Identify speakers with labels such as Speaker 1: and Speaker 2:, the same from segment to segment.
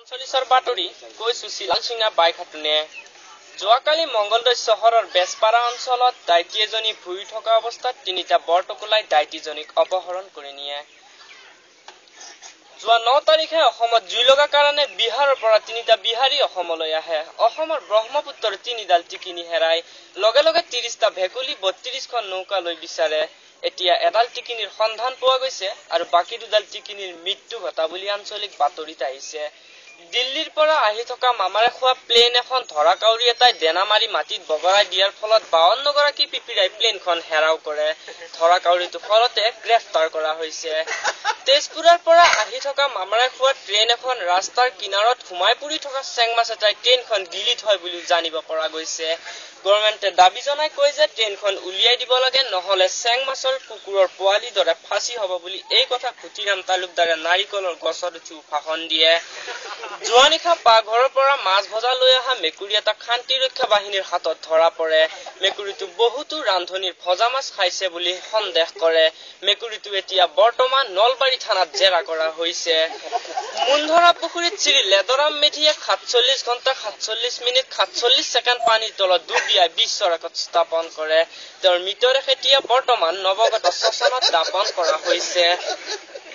Speaker 1: পঞ্চল্লিছৰ বাতৰি কৈছো চিলালচিঙা বাইখাতুনে। যোৱাকালি মংগলদৈ চহৰৰ বেজপাৰা অঞ্চলত দাইটি এজনী ভুই থকা অৱস্থাত তিনিটা বৰটোকোলাই দাইটিজনীক অপহৰণ কৰি নিয়ে। যোৱা 9 তাৰিখে অসমত জুই লগা কাৰণে বিহাৰৰ পৰা তিনিটা বিহাৰী অসমলৈ আহে। অসমৰ ব্ৰহ্মপুত্ৰৰ তিনিডাল টিকিনি হেৰাই লগে লগে 30টা ভেকুলী 32খন নৌকা লৈ বিচাৰে। এতিয়া এডাল টিকিনিৰ সন্ধান পোৱা গৈছে আৰু বাকী দুডাল টিকিনিৰ মৃত্যু ঘটা বুলি আঞ্চলিক বাতৰিত আহিছে। দিল্লীৰ পৰা আহি থকা মামাৰে খোৱা প্লেন এখন ধৰা কাউৰী এটাই দেনা মাৰি মাটিত বগৰাই দিয়াৰ ফলত 52 গৰাকী পিপিৰাই প্লেনখন হেৰাও কৰে। ধৰা কাউৰীটো ফলতে গ্ৰেপ্তাৰ কৰা হৈছে। তেজপুৰৰ পৰা আহি থকা মামাৰে খোৱা ট্ৰেইন এখন ৰাস্তাৰ কিনাৰত সোমাই পৰি থকা চেং মাছ এটাই ট্ৰেইনখন গিলি থয় বুলিও জানিব পৰা গৈছে। গভৰ্ণমেণ্টে দাবী জনাই কয় যে ট্ৰেইনখন উলিয়াই দিব লাগে, নহলে চেং মাছৰ কুকুৰৰ পোৱালিৰ দৰে ফাঁচি হ'ব বুলি এই কথা খুটিৰাম তালুকদাৰে নাৰিকলৰ গছত উঠি ভাষণ দিয়ে। যোৱা নিশা পাকঘৰৰ পৰা মাছ ভজা লৈ অহা মেকুৰী এটা শান্তি ৰক্ষা বাহিনীৰ হাতত ধৰা পৰে। মেকুৰীটো বহুতো ৰান্ধনীৰ ভজা মাছ খাইছে বুলি সন্দেহ কৰে। মেকুৰীটো এতিয়া বৰ্তমান নলবাৰী থানাত জেৰা কৰা হৈছে। মুন্ধৰা পুখুৰীত শ্ৰী লেদৰাম মেধিয়ে 47 ঘণ্টা 47 মিনিট 47 ছেকেণ্ড পানীৰ তলত ডুবিয়াই বিশ্ব ৰেকৰ্ড স্থাপন কৰে। তেওঁৰ মৃতদেহ এতিয়া বৰ্তমান নৱগত শ্মশানত দাপন কৰা হৈছে।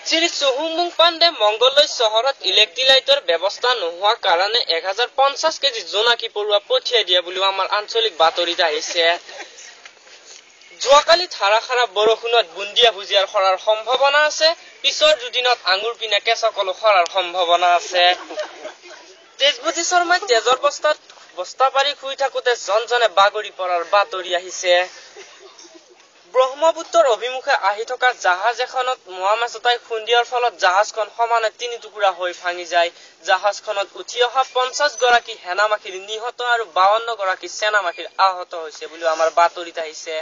Speaker 1: শ্ৰী চুহুংমুং পাণ্ডে মংগলদৈ চহৰত ইলেক্ট্ৰিক লাইটৰ ব্যৱস্থা নোহোৱাৰ কাৰণে 1050 কেজি জোনাকী পৰুৱা পঠিয়াই দিয়ে বুলিও আমাৰ আঞ্চলিক বাতৰিত আহিছে। যোৱাকালি ধাৰাসাৰা বৰষুণত বুন্দিয়া ভুজিয়াৰ সৰাৰ সম্ভাৱনা আছে। পিছৰ দুদিনত আঙুৰ পিনে কেঁচা কলো সৰাৰ সম্ভাৱনা আছে। তেজপতি শৰ্মাই তেজৰ বস্তাত বস্তা পাৰি শুই থাকোতে জনজনে বাগৰি পৰাৰ বাতৰি আহিছে। ব্ৰহ্মপুত্ৰৰ অভিমুখে আহি থকা জাহাজ এখনত মোৱা মাছ এটাই খুন্দিয়াৰ ফলত জাহাজখন সমানে 3 টুকুৰা হৈ ভাঙি যায়। জাহাজখনত উঠি অহা 50 গৰাকী সেনামাখিৰ নিহত আৰু 52 গৰাকী সেনামাখিৰ আহত হৈছে বুলিও আমাৰ বাতৰিত আহিছে।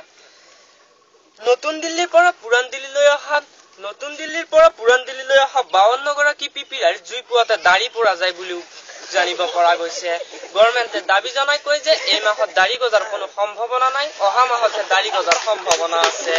Speaker 1: নতুন দিল্লীৰ পৰা পুৰাণ দিল্লীলৈ অহা নতুন দিল্লীৰ পৰা পুৰাণ দিল্লীলৈ অহা 52 গৰাকী পিপিৰাৰ জুই পোৱাতে দাড়ি পৰা যায় বুলিও জানিব পৰা গৈছে। গভৰ্ণমেণ্টে দাবী জনাই কয় যে এই মাহত দাড়ি গজাৰ কোনো সম্ভাৱনা নাই, অহা মাহতহে দাড়ি গজাৰ সম্ভাৱনা আছে।